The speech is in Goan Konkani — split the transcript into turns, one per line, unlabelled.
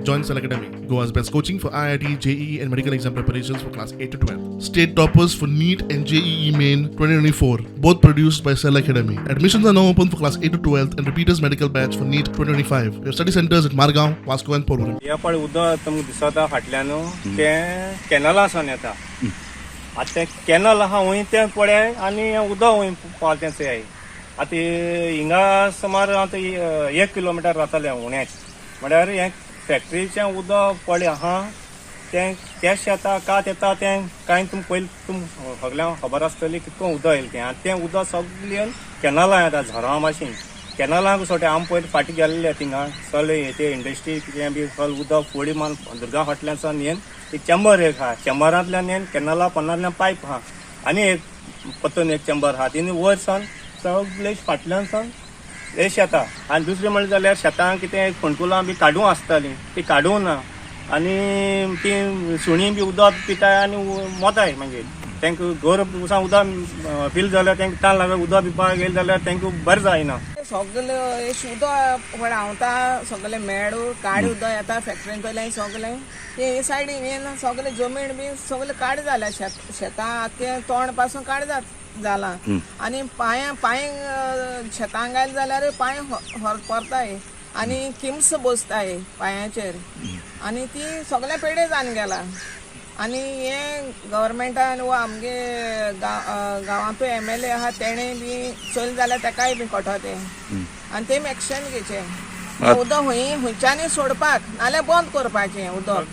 Join Cell Academy, Goa's best coaching for IIT, JEE, and medical exam preparations for class 8 to 12. State toppers for NEET and JEE Main 2024, both produced by Cell Academy. Admissions are now open for class 8 to 12 and repeaters medical batch for NEET 2025. We have study centers at Margao, Vasco, and Porvorim.
हे पळय उदक तुमकां दिसता फाटल्यान तें कॅनला सावन येता. आतां तें कॅनल आहा वंय तें पळय आनी हें उदक वंय पावता तें चोयाय. आतां हिंगा सुमार आतां एक किलोमिटर जातलें उण्याच. म्हळ्यार हें फॅक्ट्रीचें उदक पळय आहा तें कॅश येता कात येता तें कांय तुमकां पयलीं तुमकां सगल्यांक खबर आसतली कितको उदक येयलें तें. आनी तें उदक सगळें कॅनलां येता झरां भाशेन कॅनलांक सोडटा. आमी पयलीं फाटीं गेल्ले थिंगा सगळे ते इंडस्ट्री कितें बी सगळें उदक फोडी मारून दुर्गा फाटल्यान येवन एक चेंबर एक आहा, चेंबरांतल्यान येवन कॅनला पोंदांतल्यान पायप आहा आनी एक परतून एक चेंबर आहा, तिनी वयर सावन सगळे फाटल्यान सावन हे शेतां. आनी दुसरें म्हणलें जाल्यार शेतां कितें फोंडकुलां बी काडूं आसतालीं ती काडूं ना आनी ती सुणीं बी उदक पिताय आनी मोताय. मागीर तांकां गोर उदक पील जाल्यार तांकां तान लागता, उदक पिवपाक गेलें जाल्यार तांकां बरें जायना.
सगळे उदक व्हांवता, सगळे मेळ काळें उदक येता फॅक्टरीन पयलें सगळें ते हे सायडीन येवन सगळे जमीन बी सगळे काळें जाल्या. शेतां आख्खें तोंड पासून काळें जालां आनी पांय पांय शेतां घायले जाल्यार पांय परताय आनी किम्स बसताय पांयाचेर आनी ती सगळें पेडे जावन गेला. आनी हे गव्हर्मेंटान वा आमगे गांवांतूय एमएलए आहा तेणें बी चोयलें जाल्यार तेकाय बी कळटा तें आनी तेमी एक्शन घेवचें. उदक खंय खंयच्यानूय सोडपाक नाल्यार बंद करपाचें उदक.